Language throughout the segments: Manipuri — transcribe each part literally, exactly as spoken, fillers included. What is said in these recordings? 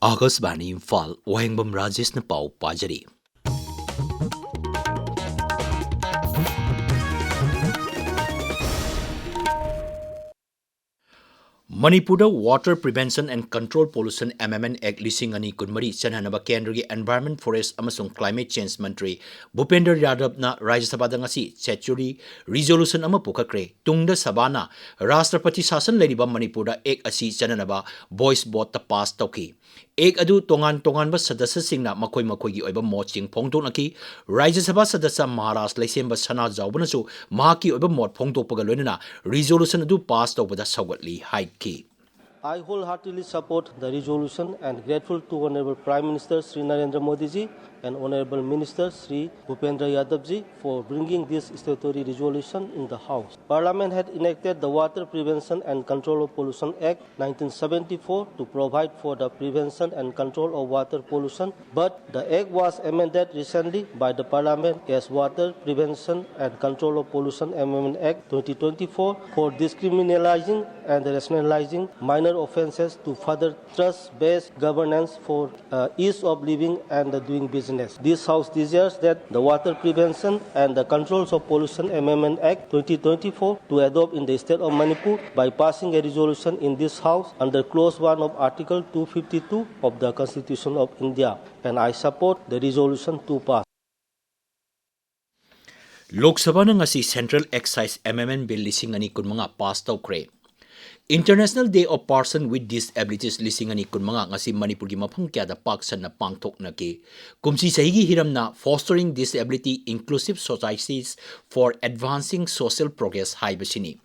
ꯑꯥꯀꯥꯁꯕꯥꯅꯤ ꯏꯝꯐꯥꯜ, ꯋꯥꯍꯦꯡꯕꯝ ꯔꯥꯖꯦꯁꯅ ꯄꯥꯎ ꯄꯥꯖꯔꯤ꯫ ꯃꯅꯤꯄꯨꯔꯗ Water Prevention and Control Pollution Amendment Act ꯂꯤꯁꯤꯡ ꯑꯅꯤ ꯀꯨꯟꯃꯔꯤ ꯆꯠꯅꯅꯕ ꯀꯦꯟꯗ꯭ꯔꯒꯤ Environment, Forest ꯑꯃꯁꯨꯡ Climate Change ꯃꯟꯇ꯭ꯔꯤ ꯚꯨꯄꯦꯟꯗ꯭ꯔ ꯌꯥꯗꯕꯅ ꯔꯥꯖ꯭ꯌ ꯁꯚꯥꯗ ꯉꯁꯤ statutory resolution ꯑꯃ ꯄꯨꯈꯠꯈ꯭ꯔꯦ꯫ ꯇꯨꯡꯗ ꯁꯚꯥꯅ ꯔꯥꯁꯇ꯭ꯔꯄꯇꯤ ꯁꯥꯁꯟ ꯂꯩꯔꯤꯕ ꯃꯅꯤꯄꯨꯔꯗ Act ꯑꯁꯤ ꯆꯠꯅꯅꯕ voice voteꯇ pass ꯇꯧꯈꯤ꯫ Act ꯑꯗꯨ ꯇꯣꯉꯥꯟ ꯇꯣꯉꯥꯟꯕ ꯁꯗꯁ꯭ꯌꯁꯤꯡꯅ ꯃꯈꯣꯏ ꯃꯈꯣꯏꯒꯤ ꯑꯣꯏꯕ ꯃꯣꯠꯁꯤꯡ ꯐꯣꯡꯗꯣꯛꯅꯈꯤ꯫ ꯔꯥꯖ꯭ꯌ ꯁꯚꯥ ꯁꯗꯁ꯭ꯌ ꯃꯍꯥꯔꯥꯖ ꯂꯩꯁꯦꯝꯕ ꯁꯅꯥꯖꯥꯎꯕꯅꯁꯨ ꯃꯍꯥꯛꯀꯤ ꯑꯣꯏꯕ ꯃꯣꯠ ꯐꯣꯡꯗꯣꯛꯄꯒ ꯂꯣꯏꯅꯅ resolution ꯑꯗꯨ pass ꯇꯧꯕꯗ ꯁꯧꯒꯠꯂꯤ ꯍꯥꯏꯈꯤ꯫ I wholeheartedly support the resolution and grateful to Honorable Prime Minister Shri Narendra Modi ji and Honorable Minister Shri Bhupendra Yadav ji for bringing this statutory resolution in the House. Parliament had enacted the Water Prevention and Control of Pollution Act nineteen seventy-four to provide for the prevention and control of water pollution, but the Act was amended recently by the Parliament as Water Prevention and Control of Pollution Amendment Act twenty twenty-four for decriminalizing and rationalizing minor offences to further trust-based governance for uh, ease of living and uh, doing business. This House desires that the Water Prevention and the Controls of Pollution Amendment Act twenty twenty-four to adopt in the state of Manipur by passing a resolution in this House under Clause one of Article two fifty-two of the Constitution of India, and I support the resolution to pass. ꯂꯣꯛ ꯁꯚꯥꯅ ꯉꯁꯤ Central Excise Amendment Bill ꯂꯤꯁꯤꯡ ꯑꯅꯤ ꯀꯨꯟꯃꯉꯥ pass ꯇꯧꯈ꯭ꯔꯦ꯫ International Day of Person with Disabilities ꯂꯤꯁꯤꯡ ꯑꯅꯤ ꯀꯨꯟꯃꯉꯥ ꯉꯁꯤ ꯃꯅꯤꯄꯨꯔꯒꯤ ꯃꯐꯝ ꯀꯌꯥꯗ ꯄꯥꯛ ꯁꯟꯅ ꯄꯥꯡꯊꯣꯛꯅꯈꯤ꯫ ꯀꯨꯝꯁꯤ ꯆꯍꯤꯒꯤ ꯍꯤꯔꯝꯅ Fostering Disability Inclusive Societies for Advancing Social Progress ꯍꯥꯏꯕꯁꯤꯅꯤ꯫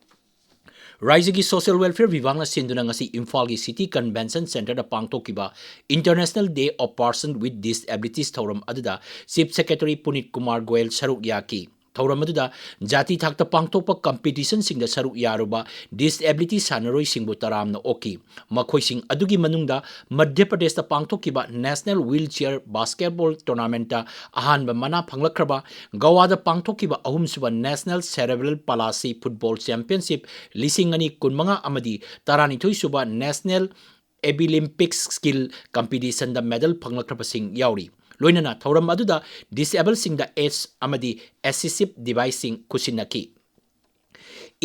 ꯔꯥꯏꯖ꯭ꯌꯒꯤ Social Welfare ꯕꯤꯚꯥꯒꯅ ꯁꯤꯟꯗꯨꯅ ꯉꯁꯤ ꯏꯝꯐꯥꯜꯒꯤ City Convention Centreꯗ ꯄꯥꯡꯊꯣꯛꯈꯤꯕ International Day of Person with Disabilities ꯊꯧꯔꯝ ꯑꯗꯨꯗ Chief Secretary ꯄꯨꯅꯤꯠ ꯀꯨꯃꯥꯔ ꯒꯣꯌꯜ ꯁꯔꯨꯛ ꯌꯥꯈꯤ꯫ ꯊꯧꯔꯝ ꯑꯗꯨꯗ ꯖꯥꯇꯤ ꯊꯥꯛꯇ ꯄꯥꯡꯊꯣꯛꯄ competitionꯁꯤꯡꯗ ꯁꯔꯨꯛ ꯌꯥꯔꯨꯕ disability ꯁꯥꯟꯅꯔꯣꯏꯁꯤꯡꯕꯨ ꯇꯔꯥꯝꯅ ꯑꯣꯛꯈꯤ꯫ ꯃꯈꯣꯏꯁꯤꯡ ꯑꯗꯨꯒꯤ ꯃꯅꯨꯡꯗ ꯃꯙ꯭ꯌ ꯄ꯭ꯔꯗꯦꯁꯇ ꯄꯥꯡꯊꯣꯛꯈꯤꯕ National Wheelchair Basketball Tournamentꯇ ꯑꯍꯥꯟꯕ ꯃꯅꯥ ꯐꯪꯂꯛꯈ꯭ꯔꯕ, ꯒꯋꯥꯗ ꯄꯥꯡꯊꯣꯛꯈꯤꯕ ꯑꯍꯨꯝꯁꯨꯕ National Cerebral Palsy Football Championship ꯂꯤꯁꯤꯡ ꯑꯅꯤ ꯀꯨꯟꯃꯉꯥ ꯑꯃꯗꯤ ꯇꯔꯥꯅꯤꯊꯣꯏꯁꯨꯕ National ꯑꯦꯕꯤꯂꯤꯝꯄꯤꯛꯁ ꯁ꯭ꯀꯤꯜ ꯀꯝꯄꯤꯇꯤꯁꯟꯗ ꯃꯦꯗꯜ ꯐꯪꯂꯛꯈ꯭ꯔꯕꯁꯤꯡ ꯌꯥꯎꯔꯤ꯫ ꯂꯣꯏꯅꯅ ꯊꯧꯔꯝ ꯑꯗꯨꯗ ꯗꯤꯁꯑꯦꯕꯜꯁꯤꯡꯗ ꯑꯦꯗꯁ ꯑꯃꯗꯤ ꯑꯦꯁꯤꯁꯤꯞ ꯗꯤꯚꯥꯏꯁꯁꯤꯡ ꯈꯨꯠꯁꯤꯟꯅꯈꯤ꯫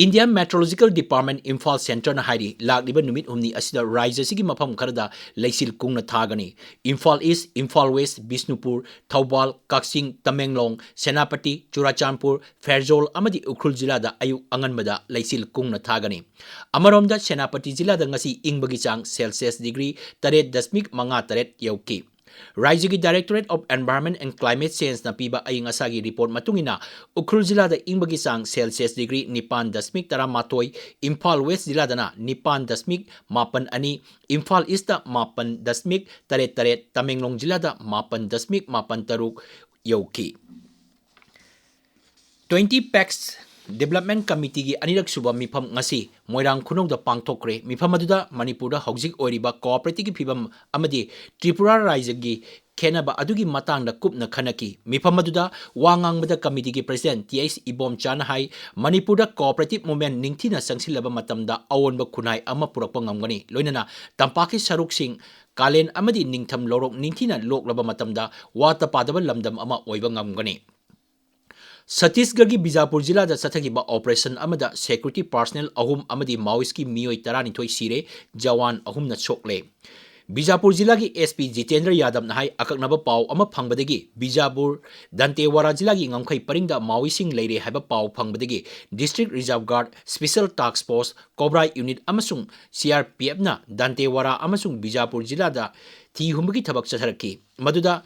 ꯏꯟꯗꯤꯌꯥ ꯃꯦꯇ꯭ꯔꯣꯂꯣꯖꯤꯀꯦꯜ ꯗꯤꯄꯥꯔꯠꯃꯦꯟ ꯏꯝꯐꯥꯜ ꯁꯦꯟꯇꯔꯅ ꯍꯥꯏꯔꯤ, ꯂꯥꯛꯂꯤꯕ ꯅꯨꯃꯤꯠ ꯍꯨꯝꯅꯤ ꯑꯁꯤꯗ ꯔꯥꯖ꯭ꯌ ꯑꯁꯤꯒꯤ ꯃꯐꯝ ꯈꯔꯗ ꯂꯩꯆꯤꯜ ꯀꯨꯡꯅ ꯊꯥꯒꯅꯤ꯫ ꯏꯝꯐꯥꯜ ꯏꯁ, ꯏꯝꯐꯥꯜ ꯋꯦꯁ, ꯕꯤꯁꯅꯨꯄꯨꯔ, ꯊꯧꯕꯥꯜ, ꯀꯛꯆꯤꯡ, ꯇꯃꯦꯡꯂꯣꯡ, ꯁꯦꯅꯥꯄꯇꯤ, ꯆꯨꯔꯥꯆꯥꯟꯄꯨꯔ, ꯐꯦꯔꯖꯣꯜ ꯑꯃꯗꯤ ꯎꯈ꯭ꯔꯨꯜ ꯖꯤꯂꯥꯗ ꯑꯌꯨꯛ ꯑꯉꯟꯕꯗ ꯂꯩꯆꯤꯜ ꯀꯨꯡꯅ ꯊꯥꯒꯅꯤ꯫ ꯑꯃꯔꯣꯝꯗ ꯁꯦꯅꯥꯄꯇꯤ ꯖꯤꯂꯥꯗ ꯉꯁꯤ ꯏꯪꯕꯒꯤ ꯆꯥꯡ ꯁꯦꯜꯁꯤꯌꯁ ꯗꯤꯒ꯭ꯔꯤ ꯇꯔꯦꯠ ꯗꯁꯃꯤꯛ ꯃꯉꯥ ꯇꯔꯦꯠ ꯌꯧꯈꯤ꯫ ꯔꯥꯖ꯭ꯌꯒꯤ Directorate of Environment and Climate Changeꯅ ꯄꯤꯕ ꯑꯏꯪ ꯑꯁꯥꯒꯤ ꯔꯤꯄꯣꯔꯠ ꯃꯇꯨꯡ ꯏꯟꯅ, ꯎꯈ꯭ꯔꯨꯜ ꯖꯤꯂꯥꯗ ꯏꯪꯕꯒꯤ ꯆꯥꯡ ꯁꯦꯜꯁꯤꯌꯁ ꯗꯤꯒ꯭ꯔꯤ ꯅꯤꯄꯥꯟ ꯗꯁꯃꯤꯛ ꯇꯔꯥꯃꯥꯊꯣꯏ, ꯏꯝꯐꯥꯜ ꯋꯦꯁ ꯖꯤꯂꯥꯗꯅ ꯅꯤꯄꯥꯟ ꯗꯁꯃꯤꯛ ꯃꯥꯄꯟ ꯑꯅꯤ, ꯏꯝꯐꯥꯜ ꯏꯁꯇ ꯃꯥꯄꯟ ꯗꯁꯃꯤꯛ ꯇꯔꯦꯠ ꯇꯔꯦꯠ, ꯇꯃꯦꯡꯂꯣꯡ ꯖꯤꯂꯥꯗ ꯃꯥꯄꯟ ꯗꯁꯃꯤꯛ ꯃꯥꯄꯟ ꯇꯔꯨꯛ ꯌꯧꯈꯤ꯫ Twenty Packs Development Committeeꯒꯤ ꯑꯅꯤꯔꯛ ꯁꯨꯕ ꯃꯤꯐꯝ ꯉꯁꯤ ꯃꯣꯏꯔꯥꯡ ꯈꯨꯅꯧꯗ ꯄꯥꯡꯊꯣꯛꯈ꯭ꯔꯦ꯫ ꯃꯤꯐꯝ ꯑꯗꯨꯗ ꯃꯅꯤꯄꯨꯔꯗ ꯍꯧꯖꯤꯛ ꯑꯣꯏꯔꯤꯕ ꯀꯣꯑꯣꯄꯔꯦꯇꯤꯚꯀꯤ ꯐꯤꯕꯝ ꯑꯃꯗꯤ ꯇ꯭ꯔꯤꯄꯨꯔꯥ ꯔꯥꯖ꯭ꯌꯒꯤ ꯈꯦꯠꯅꯕ ꯑꯗꯨꯒꯤ ꯃꯇꯥꯡꯗ ꯀꯨꯞꯅ ꯈꯟꯅꯈꯤ꯫ ꯃꯤꯐꯝ ꯑꯗꯨꯗ ꯋꯥ ꯉꯥꯡꯕꯗ ꯀꯃꯤꯇꯤꯒꯤ ꯄ꯭ꯔꯁꯤꯗꯦꯟꯠ ꯇꯤ ꯑꯩꯆ ꯏꯕꯣꯝꯆꯥꯅ ꯍꯥꯏ, ꯃꯅꯤꯄꯨꯔꯗ ꯀꯣꯑꯣꯄꯔꯦꯇꯤꯚ ꯃꯨꯚꯃꯦꯟꯠ ꯅꯤꯡꯊꯤꯅ ꯆꯪꯁꯤꯜꯂꯕ ꯃꯇꯝꯗ ꯑꯑꯣꯟꯕ ꯈꯨꯟꯅꯥꯏ ꯑꯃ ꯄꯨꯔꯛꯄ ꯉꯝꯒꯅꯤ, ꯂꯣꯏꯅꯅ ꯇꯝꯄꯥꯛꯀꯤ ꯁꯔꯨꯛꯁꯤꯡ, ꯀꯥꯂꯦꯟ ꯑꯃꯗꯤ ꯅꯤꯡꯊꯝ ꯂꯧꯔꯣꯛ ꯅꯤꯡꯊꯤꯅ ꯂꯣꯛꯂꯕ ꯃꯇꯝꯗ ꯋꯥꯠꯇ ꯄꯥꯗꯕ ꯂꯝꯗꯝ ꯑꯃ ꯑꯣꯏꯕ ꯉꯝꯒꯅꯤ꯫ ꯁꯠꯇꯤꯁꯒꯔꯒꯤ ꯕꯤꯖꯥꯄꯨꯔ ꯖꯤꯂꯥꯗ ꯆꯠꯊꯈꯤꯕ ꯑꯣꯄꯔꯦꯁꯟ ꯑꯃꯗ ꯁꯦꯀ꯭ꯌꯨꯔꯤꯇꯤ ꯄꯥꯔꯁꯅꯦꯜ ꯑꯍꯨꯝ ꯑꯃꯗꯤ ꯃꯥꯑꯣꯏꯁꯀꯤ ꯃꯤꯑꯣꯏ ꯇꯔꯥꯅꯤꯊꯣꯏ ꯁꯤꯔꯦ, ꯖꯋꯥꯟ ꯑꯍꯨꯝꯅ ꯁꯣꯛꯂꯦ꯫ ꯕꯤꯖꯥꯄꯨꯔ ꯖꯤꯂꯥꯒꯤ ꯑꯦꯁ ꯄꯤ ꯖꯤꯇꯦꯟꯗ꯭ꯔ ꯌꯥꯗꯕꯅ ꯍꯥꯏ, ꯑꯀꯛꯅꯕ ꯄꯥꯎ ꯑꯃ ꯐꯪꯕꯗꯒꯤ ꯕꯤꯖꯥꯄꯨꯔ ꯗꯟꯇꯦꯋꯥꯔꯥ ꯖꯤꯂꯥꯒꯤ ꯉꯝꯈꯩ ꯄꯔꯤꯡꯗ ꯃꯥꯑꯣꯏꯁꯤꯡ ꯂꯩꯔꯦ ꯍꯥꯏꯕ ꯄꯥꯎ ꯐꯪꯕꯗꯒꯤ District Reserve Guard, Special Task Force, cobra unit ꯑꯃꯁꯨꯡ ꯁꯤ ꯑꯥꯔ ꯄꯤ ꯑꯦꯐꯅ ꯗꯟꯇꯦꯋꯥꯔꯥ ꯑꯃꯁꯨꯡ ꯕꯤꯖꯥꯄꯨꯔ ꯖꯤꯂꯥꯗ ꯊꯤ ꯍꯨꯝꯕꯒꯤ ꯊꯕꯛ ꯆꯠꯊꯔꯛꯈꯤ꯫ ꯃꯗꯨꯗ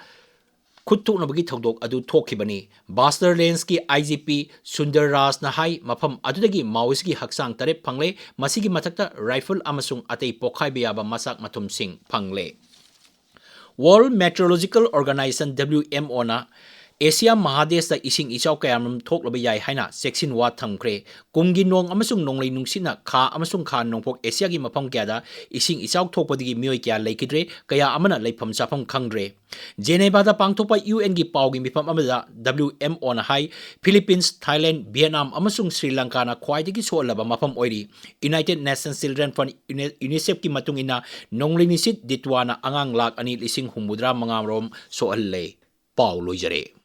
ꯈꯨꯠ ꯊꯣꯛꯅꯕꯒꯤ ꯊꯧꯗꯣꯛ ꯑꯗꯨ ꯊꯣꯛꯈꯤꯕꯅꯤ꯫ ꯕꯥꯁꯇꯔ ꯔꯦꯟꯖꯀꯤ ꯑꯥꯏ ꯖꯤ ꯄꯤ ꯁꯨꯟꯗꯔ ꯔꯥꯖꯅ ꯍꯥꯏ, ꯃꯐꯝ ꯑꯗꯨꯗꯒꯤ ꯃꯥꯑꯣꯏꯁꯀꯤ ꯍꯛꯆꯥꯡ ꯇꯔꯦꯠ ꯐꯪꯂꯦ꯫ ꯃꯁꯤꯒꯤ ꯃꯊꯛꯇ ꯔꯥꯏꯐꯜ ꯑꯃꯁꯨꯡ ꯑꯇꯩ ꯄꯣꯈꯥꯏꯕ ꯌꯥꯕ ꯃꯆꯥꯛ ꯃꯊꯨꯝꯁꯤꯡ ꯐꯪꯂꯦ꯫ World Meteorological Organization, W M Oꯅ ꯑꯦꯁꯤꯌꯥ ꯃꯍꯥꯗꯦꯁꯇ ꯏꯁꯤꯡ ꯏꯆꯥꯎ ꯀꯌꯥꯃꯔꯨꯝ ꯊꯣꯛꯂꯕ ꯌꯥꯏ ꯍꯥꯏꯅ ꯆꯦꯛꯁꯤꯟ ꯋꯥ ꯊꯝꯈ꯭ꯔꯦ꯫ ꯀꯨꯝꯒꯤ ꯅꯣꯡ ꯑꯃꯁꯨꯡ ꯅꯣꯡꯂꯩ ꯅꯨꯡꯁꯤꯠꯅ ꯈꯥ ꯑꯃꯁꯨꯡ ꯈꯥ ꯅꯣꯡꯄꯣꯛ ꯑꯦꯁꯤꯌꯥꯒꯤ ꯃꯐꯝ ꯀꯌꯥꯗ ꯏꯁꯤꯡ ꯏꯆꯥꯎ ꯊꯣꯛꯄꯗꯒꯤ ꯃꯤꯑꯣꯏ ꯀꯌꯥ ꯂꯩꯈꯤꯗ꯭ꯔꯦ, ꯀꯌꯥ ꯑꯃꯅ ꯂꯩꯐꯝ ꯆꯥꯐꯝ ꯈꯪꯗ꯭ꯔꯦ꯫ ꯖꯦꯅꯦꯚꯥꯗ ꯄꯥꯡꯊꯣꯛꯄ ꯌꯨ ꯑꯦꯟꯒꯤ ꯄꯥꯎꯒꯤ ꯃꯤꯐꯝ ꯑꯃꯗ ꯗꯕ꯭ꯂꯤꯎ ꯑꯦꯝ ꯑꯣꯅ ꯍꯥꯏ, ꯐꯤꯂꯤꯄꯤꯟꯁ, ꯊꯥꯏꯂꯦꯟ, ꯚꯤꯌꯦꯠꯅꯥꯝ ꯑꯃꯁꯨꯡ ꯁ꯭ꯔꯤ ꯂꯪꯀꯥꯅ ꯈ꯭ꯋꯥꯏꯗꯒꯤ ꯁꯣꯛꯍꯜꯂꯕ ꯃꯐꯝ ꯑꯣꯏꯔꯤ꯫ United Nations Children Fund, ꯌꯨꯅꯦ-, ꯌꯨꯅꯤꯁꯦꯐꯀꯤ ꯃꯇꯨꯡ ꯏꯟꯅ, ꯅꯣꯡꯂꯩ ꯅꯨꯡꯁꯤꯠ ꯗꯤꯇ꯭ꯋꯥꯅ ꯑꯉꯥꯡ ꯂꯥꯈ ꯑꯅꯤ ꯂꯤꯁꯤꯡ ꯍꯨꯝꯐꯨꯇꯔꯥ ꯃꯉꯥ ꯔꯣꯝ ꯁꯣꯛꯍꯜꯂꯦ꯫ ꯄꯥꯎ ꯂꯣꯏꯖꯔꯦ꯫